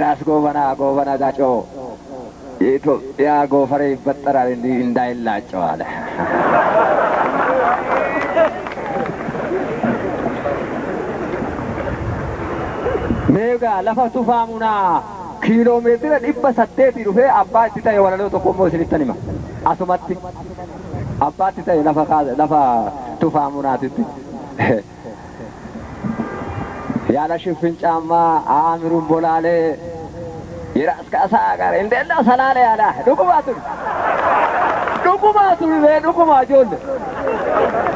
ራስ ጎበና ጎበና ዳጮ የኢትዮጵያ ጎፈሬ ይበጠራል እንዲህ እንዳይላጨው አለ። Meegaa lafa tufaamunaa kiiloomeetira 800 dhufee abbaa itti ta'e walaloo tokko immoo isinittan hima. Asumatti abbaatti ta'e lafa lafa tufaamunaatitti. ያለ ሽፍን ጫማ አእምሩን ቦላሌ የራስ ካሳ ጋር እንደና ሰላሌ ያለ dhugumaatu dhugumaatu mee dhuguma ijoollee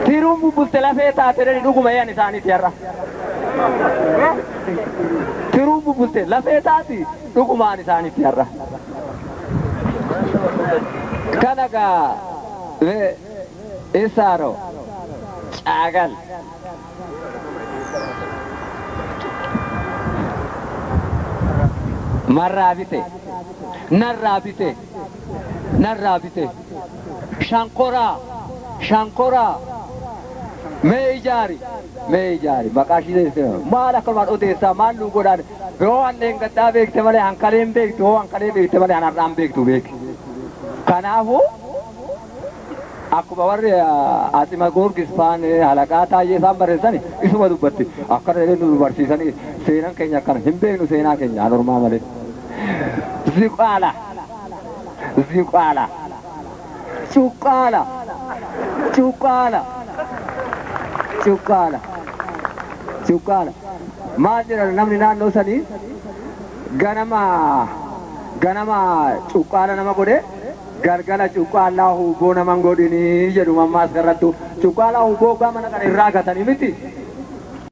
tiruun bubbulte lafee taate dhuguma yan isaaniiti har'a. Tiruun bubbulte lafee taati dhugumaan isaaniiti har'a. Kana gaa isaaro caagal. Marraa bite narraa bite narraa bite shankoraa shankoraa mee ijaari mee ijaari maqaa ishii maal akkanumaan odeessaa maal nu godhaan yoo hanneen gaddaa beekte malee hankaleen beektu yoo hankalee beekte malee hanarraan beektu beeki. Kanaafuu akkuma warri Atsima Goorgis faan halaqaa taayee isaan barreessan isuma dubbatti akkana jedhee nu barsiisanii seenaan keenya akkana hin beeknu seenaa keenya anormaa malee. Ziqaala ziqaala cuqqaala cuqqaala cuqqaala cuqqaala maal jedhan namni naannoo sanii ganama ganama cuqqaala nama godhe galgala cuqqaalaa hubboo naman godhinii jedhu mammaas irrattu cuqqaalaa hubboo gama kana irraa gatanii miti.